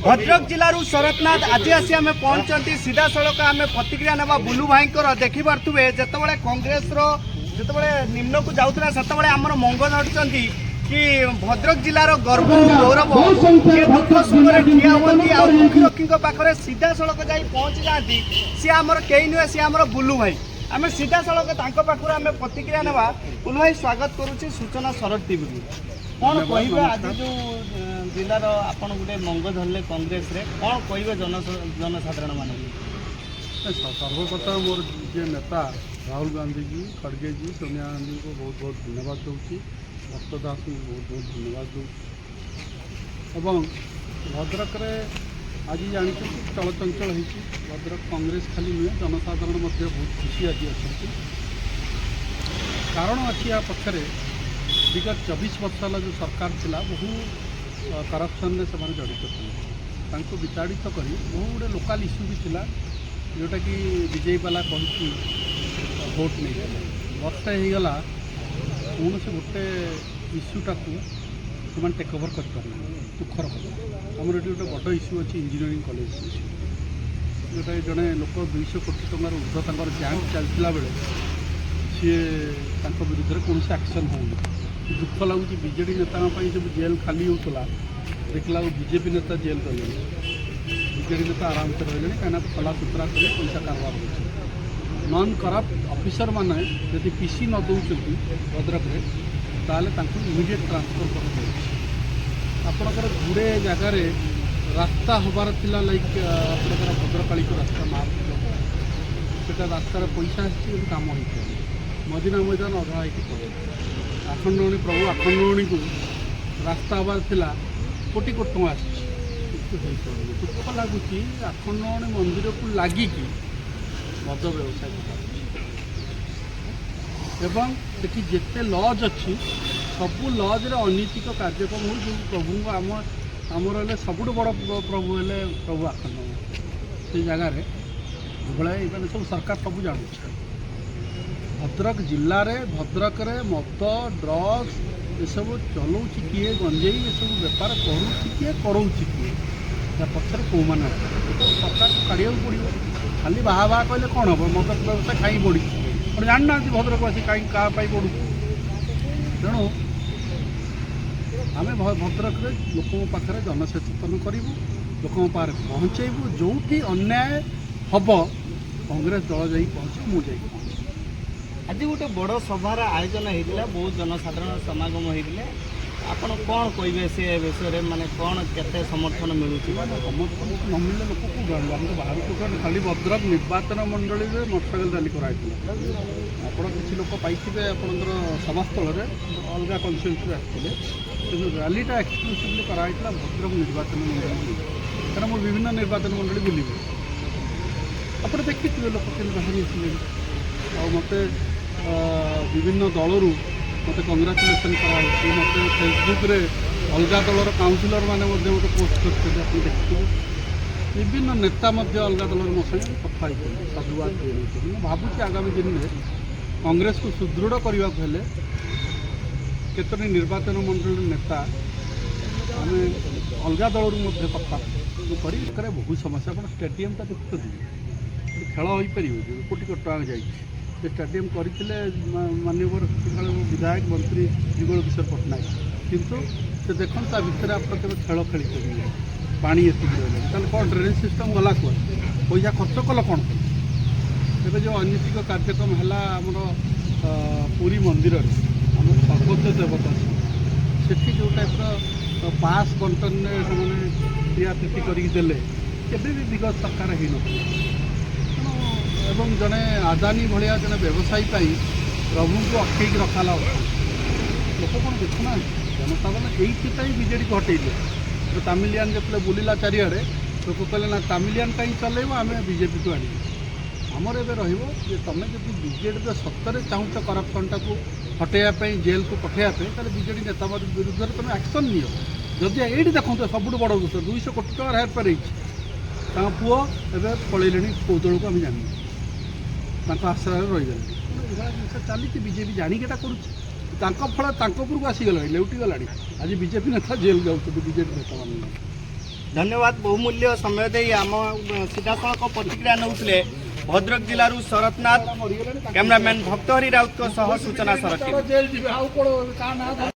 ଭଦ୍ରକ ଜିଲ୍ଲାରୁ ଶରତନାଥ ଆଜି ଆସି ଆମେ ପହଞ୍ଚନ୍ତି। ସିଧାସଳଖ ଆମେ ପ୍ରତିକ୍ରିୟା ନେବା ବୁଲୁ ଭାଇଙ୍କର। ଦେଖିପାରୁଥିବେ, ଯେତେବେଳେ କଂଗ୍ରେସର ଯେତେବେଳେ ନିମ୍ନକୁ ଯାଉଥିଲା, ସେତେବେଳେ ଆମର ମଙ୍ଗ ଧରୁଛନ୍ତି କି ଭଦ୍ରକ ଜିଲ୍ଲାର ଗର୍ବ ଓ ଗୌରବ, ଯିଏ ଦୁଃଖ ସୁଖରେ ଠିଆ ହୁଅନ୍ତି ଆଉ ଦୁଃଖୀ ରକ୍ଷୀଙ୍କ ପାଖରେ ସିଧାସଳଖ ଯାଇ ପହଞ୍ଚି ଯାଆନ୍ତି, ସିଏ ଆମର କେହି ନୁହେଁ, ସିଏ ଆମର ବୁଲୁ ଭାଇ। ଆମେ ସିଧାସଳଖ ତାଙ୍କ ପାଖରୁ ଆମେ ପ୍ରତିକ୍ରିୟା ନେବା। ବୁଲୁ ଭାଇ, ସ୍ୱାଗତ କରୁଛି ସୂଚନା ଶରତ ଟିଭିକୁ। କ'ଣ କହିବେ, ଆଜି ଯେଉଁ ଜିଲ୍ଲାର ଆପଣ ଗୋଟେ ମଙ୍ଗ ଧରିଲେ କଂଗ୍ରେସରେ, କ'ଣ କହିବେ ଜନସାଧାରଣ ମାନଙ୍କୁ? ସର୍ବପ୍ରଥମେ ମୋର ଯିଏ ନେତା ରାହୁଲ ଗାନ୍ଧୀଜୀ, ଖଡ଼ଗେଜୀ, ସୋନିଆ ଗାନ୍ଧୀଙ୍କୁ ବହୁତ ବହୁତ ଧନ୍ୟବାଦ ଦେଉଛି। ଭକ୍ତ ଦାସଙ୍କୁ ବହୁତ ବହୁତ ଧନ୍ୟବାଦ ଦେଉଛି। ଏବଂ ଭଦ୍ରକରେ ଆଜି ଜାଣିଛନ୍ତି, ଚଳଚଞ୍ଚଳ ହେଇଛି ଭଦ୍ରକ। କଂଗ୍ରେସ ଖାଲି ନୁହେଁ, ଜନସାଧାରଣ ମଧ୍ୟ ବହୁତ ଖୁସି ଆଜି ଅଛନ୍ତି। କାରଣ ଅଛି ୟା ପଛରେ। ବିଗତ 24 ବର୍ଷ ହେଲା ଯେଉଁ ସରକାର ଥିଲା, ବହୁ କରପ୍ସନରେ ସେମାନେ ଜଡ଼ିତ ଥିଲେ। ତାଙ୍କୁ ବିତାଡ଼ିତ କରି ବହୁ ଗୁଡ଼ିଏ ଲୋକାଲ୍ ଇସ୍ୟୁ ବି ଥିଲା, ଯେଉଁଟାକି ବିଜେପି ବାଲା କହିକି ଭୋଟ୍ ନେଇଥିଲେ। ବର୍ଷେ ହେଇଗଲା, କୌଣସି ଗୋଟେ ଇସ୍ୟୁଟାକୁ ସେମାନେ ଟେକ୍ ଓଭର୍ କରିପାରୁନାହାନ୍ତି। ଦୁଃଖର କଥା, ଆମର ଏଠି ଗୋଟେ ବଡ଼ ଇସ୍ୟୁ ଅଛି, ଇଞ୍ଜିନିୟରିଂ କଲେଜ ଇସ୍ୟୁ, ଯେଉଁଟାକି ଜଣେ ଲୋକ 200 କୋଟି ଟଙ୍କାର ଉର୍ଦ୍ଧ୍ୱ ତାଙ୍କର ଗ୍ୟାଙ୍ଗ ଚାଲିଥିଲା ବେଳେ ସିଏ ତାଙ୍କ ବିରୁଦ୍ଧରେ କୌଣସି ଆକ୍ସନ୍ ହେଉନି। ଦୁଃଖ ଲାଗୁଛି। ବିଜେଡ଼ି ନେତାଙ୍କ ପାଇଁ ସବୁ ଜେଲ୍ ଖାଲି ହେଉଥିଲା, ଦେଖିଲା ବେଳକୁ ବିଜେପି ନେତା ଜେଲ୍ ଗଲେଣି, ବିଜେଡ଼ି ନେତା ଆରାମସେ ରହିଲେଣି। କାହିଁକିନା ସଲାସୁତରା କରି ପଇସା କାରବାର ହେଉଛି। ନନ୍ କରପ୍ଟ ଅଫିସରମାନେ ଯଦି ପିସି ନ ଦେଉଛନ୍ତି ଭଦ୍ରକରେ, ତାହେଲେ ତାଙ୍କୁ ଇମିଡ଼ିଏଟ୍ ଟ୍ରାନ୍ସଫର୍ କରାଯାଉଛି। ଆପଣଙ୍କର ଗୁଡ଼େ ଜାଗାରେ ରାସ୍ତା ହେବାର ଥିଲା, ଲାଇକ୍ ଆପଣଙ୍କର ଭଦ୍ରକାଳୀକୁ ରାସ୍ତା, ମା, ସେଟା ରାସ୍ତାରେ ପଇସା ଆସିଛି କିନ୍ତୁ କାମ ହେଇପାରୁନି। ମଦିନା ମଇଦାନ ଅଧା ହେଇକି ପଡ଼େ। ଆଖଣ୍ଡଳମଣି, ପ୍ରଭୁ ଆଖଣ୍ଡଳମଣିକୁ ରାସ୍ତା ହେବାର ଥିଲା, କୋଟି କୋଟି ଟଙ୍କା ଆସିଛି କିନ୍ତୁ ହେଇପାରୁନି। ଦୁଃଖ ଲାଗୁଛି, ଆଖଣ୍ଡଳମଣି ମନ୍ଦିରକୁ ଲାଗିକି ମଦ ବ୍ୟବସାୟ ଚାଲୁଛି ଏବଂ ସେଠି ଯେତେ ଲଜ୍ ଅଛି, ସବୁ ଲଜ୍ରେ ଅନୈତିକ କାର୍ଯ୍ୟକ୍ରମ ହେଉଛି। ଯେଉଁ ପ୍ରଭୁଙ୍କ ଆମର ହେଲେ ସବୁଠୁ ବଡ଼ ପ୍ରଭୁ ହେଲେ ପ୍ରଭୁ ଆଖଣ୍ଡଳମଣି, ସେଇ ଜାଗାରେ ଏଭଳିଆ ଏମାନେ ସବୁ, ସରକାର ସବୁ ଜାଣୁଛି। ଭଦ୍ରକ ଜିଲ୍ଲାରେ, ଭଦ୍ରକରେ ମଦ, ଡ୍ରଗ୍ସ ଏସବୁ ଚଲାଉଛି କିଏ? ଗଞ୍ଜେଇ ଏସବୁ ବେପାର କରୁଛି କିଏ? କରଉଛି କିଏ? ତା ପଛରେ କେଉଁମାନେ ଅଛନ୍ତି? ଏ ତ ସରକାରକୁ କାଢ଼ିବାକୁ ପଡ଼ିବ। ଖାଲି ବାହା ବାହା କହିଲେ କ'ଣ ହେବ? ମଦ ବ୍ୟବସାୟ କାହିଁ ବଢ଼ିଛି ଆପଣ ଜାଣିନାହାନ୍ତି? ଭଦ୍ରକବାସୀ କାହିଁ, କାହା ପାଇଁ ବଢ଼ୁଛି? ତେଣୁ ଆମେ ଭଦ୍ରକରେ ଲୋକଙ୍କ ପାଖରେ ଜନସଚେତନ କରିବୁ, ଲୋକଙ୍କ ପାଖରେ ପହଞ୍ଚେଇବୁ। ଯେଉଁଠି ଅନ୍ୟାୟ ହେବ, କଂଗ୍ରେସ ଦଳ ଯାଇ ପହଞ୍ଚିବ, ମୁଁ ଯାଇକି ପହଞ୍ଚିବି। ଆଜି ଗୋଟେ ବଡ଼ ସଭାର ଆୟୋଜନ ହେଇଥିଲା, ବହୁତ ଜନସାଧାରଣ ସମାଗମ ହେଇଥିଲେ। ଆପଣ କ'ଣ କହିବେ ସେ ବିଷୟରେ? ମାନେ କ'ଣ, କେତେ ସମର୍ଥନ ମିଳୁଛି? ମାନେ ସମର୍ଥନ ନ ମିଳିଲେ ଲୋକ କେଉଁଠୁ ଆଣିବେ? ଆମେ ତ ବାହାରକୁ କେଉଁଠୁ? ଖାଲି ଭଦ୍ରକ ନିର୍ବାଚନ ମଣ୍ଡଳୀରେ ମୋଟରସାଇକେଲ ରାଲି କରାହେଇଥିଲା। ଆପଣ କିଛି ଲୋକ ପାଇଥିବେ ଆପଣଙ୍କର ସଭାସ୍ଥଳରେ, ଅଲଗା କନଷ୍ଟିଟ୍ୟୁନ୍ସିରୁ ଆସିଥିଲେ। କିନ୍ତୁ ରାଲିଟା ଏକ୍ସକ୍ଲୁସିଭଲି କରାହେଇଥିଲା ଭଦ୍ରକ ନିର୍ବାଚନ ମଣ୍ଡଳୀ, କାରଣ ମୁଁ ବିଭିନ୍ନ ନିର୍ବାଚନ ମଣ୍ଡଳୀ ବୁଲିବି। ଆପଣ ଦେଖିଥିବେ ଲୋକ କେମିତି ବାହାରି ଆସିଲେଣି। ଆଉ ମୋତେ ବିଭିନ୍ନ ଦଳରୁ ମୋତେ କଂଗ୍ରାଚୁଲେସନ୍ କରାହେଉଛି। ମୋତେ ଫେସବୁକ୍ରେ ଅଲଗା ଦଳର କାଉନସିଲର ମାନେ ମଧ୍ୟ ମୋତେ ପୋଷ୍ଟ କରିଛନ୍ତି, ଆପଣ ଦେଖିଥିବେ। ବିଭିନ୍ନ ନେତା ମଧ୍ୟ ଅଲଗା ଦଳର ମୋ ସାଙ୍ଗେ କଥା ହେଇଛନ୍ତି, ସାଧୁବାଦ ଜଣାଇଛନ୍ତି। ମୁଁ ଭାବୁଛି, ଆଗାମୀ ଦିନରେ କଂଗ୍ରେସକୁ ସୁଦୃଢ଼ କରିବାକୁ ହେଲେ କେତୋଟି ନିର୍ବାଚନ ମଣ୍ଡଳୀର ନେତା ଆମେ ଅଲଗା ଦଳରୁ ମଧ୍ୟ କଥା ମୁଁ କରି। ଏକରେ ବହୁତ ସମସ୍ୟା। ଆପଣ ଷ୍ଟାଡ଼ିୟମଟା ଦେଖୁଛନ୍ତି, ସେଠି ଖେଳ ହୋଇପାରିବ କି? କୋଟି କୋଟି ଟଙ୍କା ଯାଇଛି। ସେ ଷ୍ଟାଡ଼ିୟମ୍ କରିଥିଲେ ମାନ୍ୟବର ସେତେବେଳେ ବିଧାୟକ, ମନ୍ତ୍ରୀ ଯୁଗଳ କିଶୋର ପଟ୍ଟନାୟକ। କିନ୍ତୁ ସେ ଦେଖନ୍ତୁ, ତା ଭିତରେ ଆପଣ କେବେ ଖେଳ ଖେଳିପାରିବେ? ପାଣି ଏତିକି ରହିଲାଣି, ତାହେଲେ କ'ଣ ଡ୍ରେନେଜ୍ ସିଷ୍ଟମ୍ ଗଲା କୁଆଡ଼େ? ପଇସା ଖର୍ଚ୍ଚ କଲ କ'ଣ ପାଇଁ? ଏବେ ଯେଉଁ ଅନୈତିକ କାର୍ଯ୍ୟକ୍ରମ ହେଲା ଆମର ପୁରୀ ମନ୍ଦିରରେ, ଆମର ସର୍ବୋଚ୍ଚ ଦେବତା ଅଛି, ସେଠି ଯେଉଁ ଟାଇପ୍ର ପାସ୍ ବଣ୍ଟନରେ ସେମାନେ ପ୍ରିୟାପ୍ରୀତି କରିକି ଦେଲେ, କେବେ ବି ବିଗତ ସରକାର ହେଇନଥିଲା। ତେଣୁ ଏବଂ ଜଣେ ଆଦାନୀ ଭଳିଆ ଜଣେ ବ୍ୟବସାୟୀ ପାଇଁ ପ୍ରଭୁଙ୍କୁ ଅଟକେଇକି ରଖାହେଲା ଅର୍ଥ। ଲୋକ କ'ଣ ଦେଖୁନାହାନ୍ତି? ଜନସାଧାରଣ ଏଇଥିପାଇଁ ବିଜେଡ଼ିକୁ ହଟେଇଲେ। ତ ତାମିଲିଆନ ଯେତେବେଳେ ବୁଲିଲା ଚାରିଆଡ଼େ, ଲୋକ କହିଲେ, ନା, ତାମିଲିଆନ କାହିଁ ଚଲେଇବ, ଆମେ ବିଜେପିକୁ ଆଣିବୁ। ଆମର ଏବେ ରହିବ ଯେ ତୁମେ ଯଦି ବିଜେଡ଼ିର ସତରେ ଚାହୁଁଛ କରପ୍ସନଟାକୁ ହଟେଇବା ପାଇଁ, ଜେଲ୍କୁ ପଠାଇବା ପାଇଁ, ତାହେଲେ ବିଜେଡ଼ି ନେତାମାନଙ୍କ ବିରୁଦ୍ଧରେ ତୁମେ ଆକ୍ସନ୍ ନିଅ। ଯଦି ଏଇଠି ଦେଖନ୍ତୁ, ସବୁଠୁ ବଡ଼ ଦୋଷ, 200 କୋଟି ଟଙ୍କାର ହେରଫେର ହେଇଛି। ତାଙ୍କ ପୁଅ ଏବେ ପଳେଇଲେଣି କେଉଁ ଦଳକୁ ଆମେ ଜାଣିନୁ, ତାଙ୍କ ଆଶ୍ରୟରେ ରହିଗଲେଣି। ତେଣୁ ଏଇଭଳିଆ ଜିନିଷ ଚାଲିଛି। ବିଜେପି ଜାଣିକି ଏଟା କରୁଛି। ତାଙ୍କ ଫଳ ତାଙ୍କ ଉପରକୁ ଆସିଗଲାଣି, ଲେଉଟି ଗଲାଣି। ଆଜି ବିଜେପି ନେତା ଜେଲ୍ ଯାଉଛନ୍ତି, ବିଜେପି ନେତାମାନେ। ଧନ୍ୟବାଦ। ବହୁମୂଲ୍ୟ ସମୟ ଦେଇ ଆମ ସିଧାସଳଖ ପ୍ରତିକ୍ରିୟା ନେଉଥିଲେ ଭଦ୍ରକ ଜିଲ୍ଲାରୁ ଶରତନାଥ। କ୍ୟାମେରାମ୍ୟାନ୍ ଭକ୍ତହରି ରାଉତଙ୍କ ସହ ସୂଚନା ସରତ। ଜେଲ୍ ଯିବେ ଆଉ କ'ଣ କାହା ନାଁ?